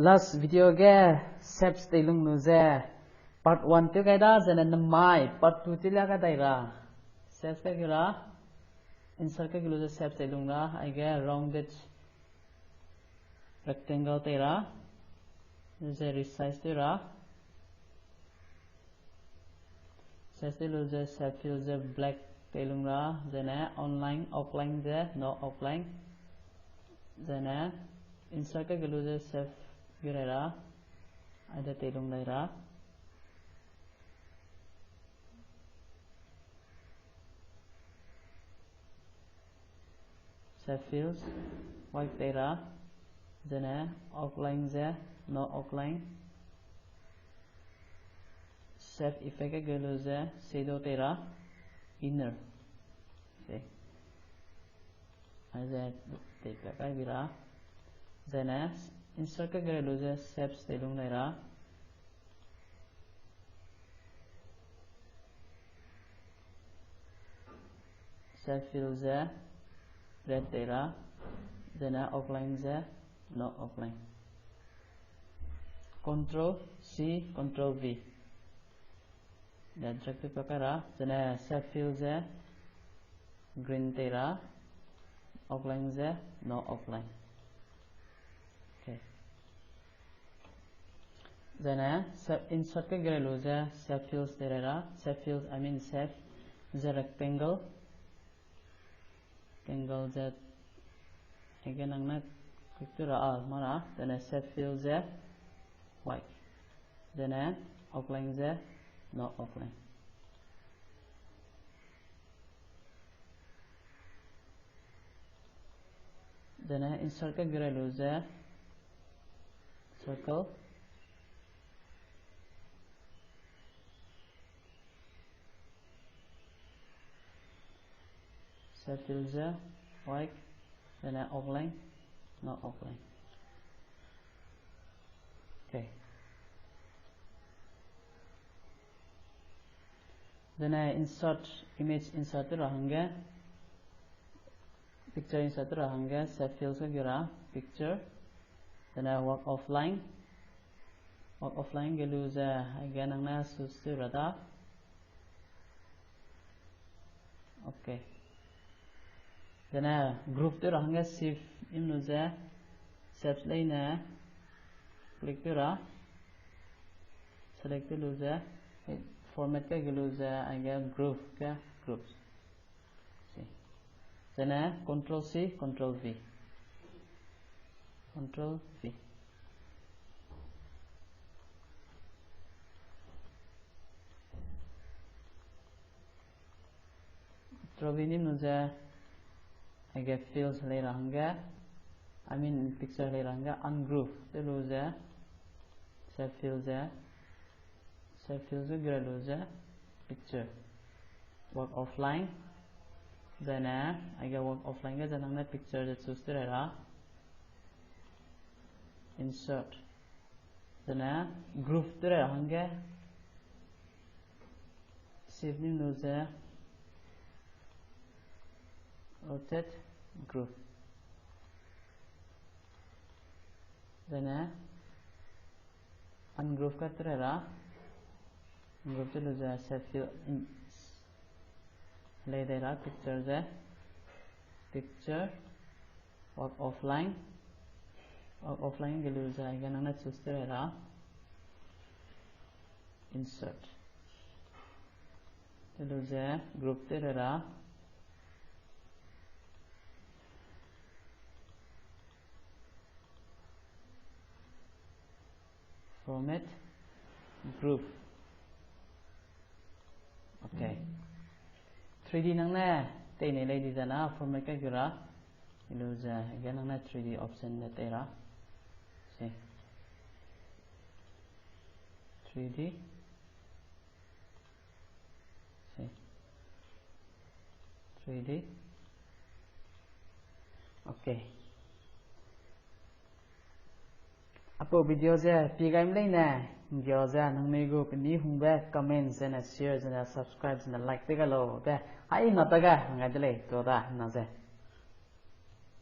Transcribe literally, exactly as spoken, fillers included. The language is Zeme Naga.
Last video ge shapes teilung lu ze part one tew gai da, zene nemai part two tew lia gai dai ra. Shapes kage ra, insert kage lu ze shapes teilung ra, aige rounded rectangle tei ra, ze resize tew ra. Size tew lu ze shape fill ze black teilung ra, zene online, outline ze no outline. Zene insert kage lu ze shape ge rai ra, aide teilung dai ra. Shape fills, white tei ra, zene outline ze no outline. Shape effect kage lu ze shadow tei ra, inner. Aize teipat kai bi ra. Zene insert kage lu ze shapes teilung dai ra. Shape fill ze red tei ra, zene outline ze no outline. Control C, Control V. Drag tew pa kai ra, zene shape fill ze green tei ra, outline ze no outline. Zene insert kage lu ze shape fills tei ra, shape fills, I mean shape, ze rectangle. Rectangle ze, aige nang ne click tew ra, a, ma ra, zene shape fill ze white. Zene outline ze no outline. Zene insert kage lu ze circle. Shape fill ze white, zene outline, no outline. Zene insert, image insert tew ra hangge, picture insert tew ra hangge, shape fills kage ra, picture. Zene work offline. Work offline ge lu ze, aige nang ne choose tew ra da. Zene group tew ra hangge shift im lu ze, shapes leine click tew ra. Select tew lu ze, format kage lu ze, aige group ge groups. Zene Control C, Control V. Control V. Control V nim lu ze, aige fills lei ra hangge, I mean picture lei ra hangge ungroup tew lu ze, shape fill ze, shape fill ze gre lu ze, picture. Work offline. Zene, aige work offline ge ze nang ne picture ze choose tew ra. Insert. Zene, group tew ra hangge shift nim lu ze, rotate group. Zene, ungroup ka tew ra. Ungroup tew lu ze shape fill lei dai ra picture ze. Picture, work offline. Work offline ge lu ze aige nang ne choose tew ra. Insert. Tew lu ze group tew ra. Format group. Three D nang ne tei nei lei di zena format kage ra. Lu ze aige nang ne three D option ne tei ra. Three D. Three D. Apau video ze pi gaime leine, nggio ze nangnui gu keni hungbe comment zene share zene subscribe zene like tew ga lau be, hai na ta ga ngai de lei, tu da na ze.